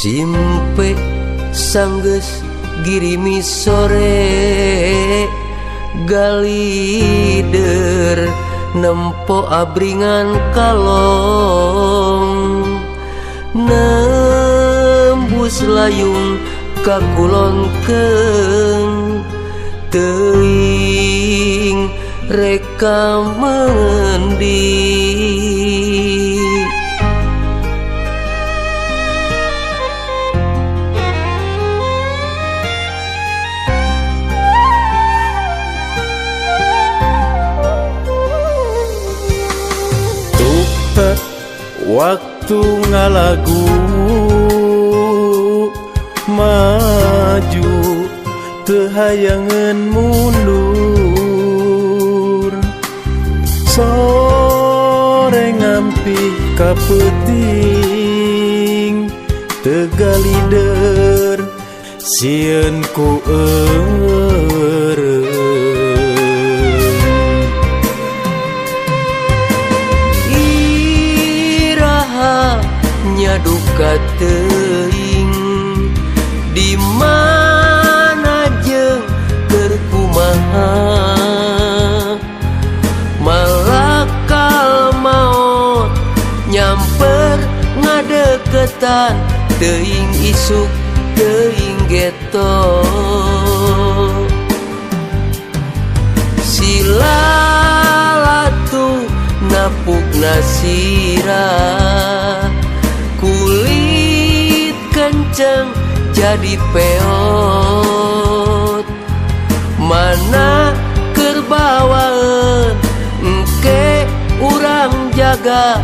Simpe sanggeus girimis sore, galider nempo abringan kalong, nembus layung ka kulon keung, teuing reka mendi. Waktu ngalagu maju teu hayangeun mundur, sore ngampih ka peuting teu galider sieun ku eureun. Nyaduka teuing di mana jeung keur kumaha, malakal maot nyamper ngadeukeutan teuing isuk teuing geto. Silalatu napuk nasirah, kulit kenceng jadi peot, mana keur bawaeun engke urang jaga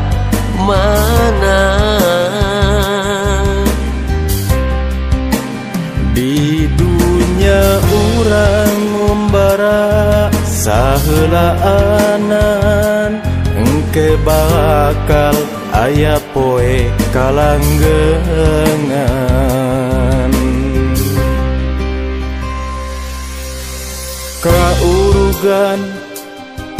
mana. Di dunya urang ngumbara saheulaanan, engke bakal aya poe kalanggengan. Kaurugan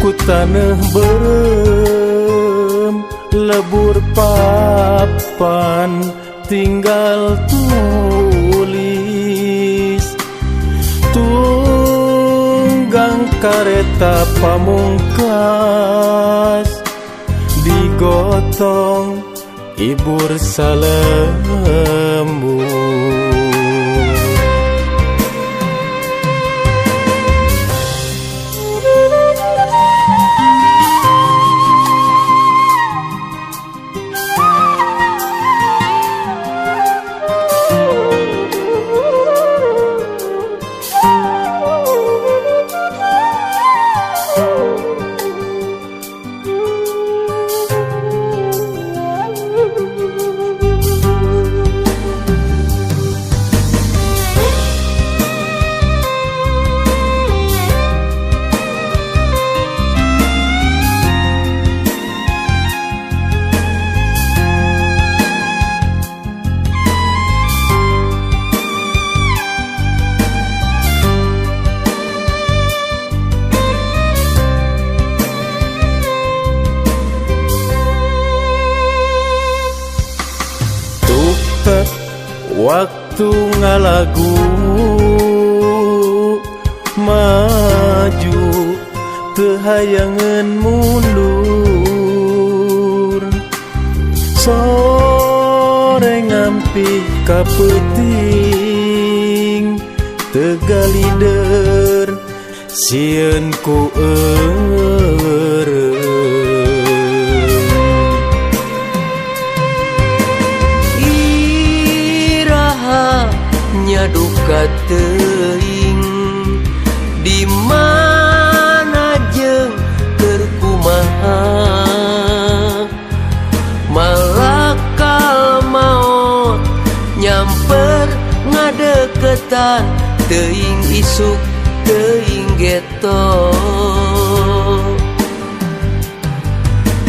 ku taneuh beureum, lebur papan tinggal tulis, tunggang kareta pamungkas digotong ibur salembu. Waktu ngalagu maju teu hayangeun mundur, sore ngampih ka peuting teu galider sieun ku eureun. Nyaduka teuing di mana jeung keur kumaha, malakal maot nyamper ngadeukeutan teuing isuk teuing geto.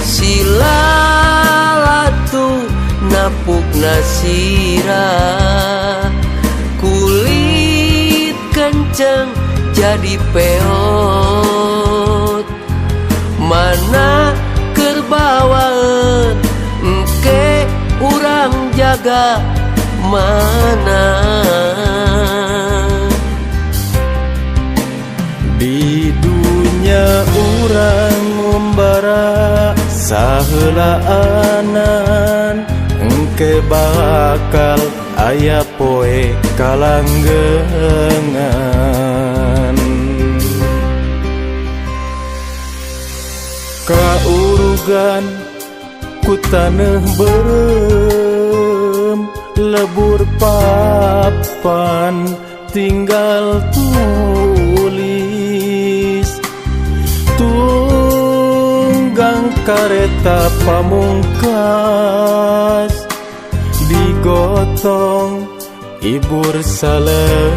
Silalatu napuk nasirah, kulit kenceng jadi peot, mana keur bawaeun engke urang jaga mana. Di dunya urang ngumbara saheulaanan, engke bakal aya poe kalanggengan. Kaurugan ku taneuh beureum, lebur papan tinggal tulis, tunggang kareta pamungkas digotong ibur salembur.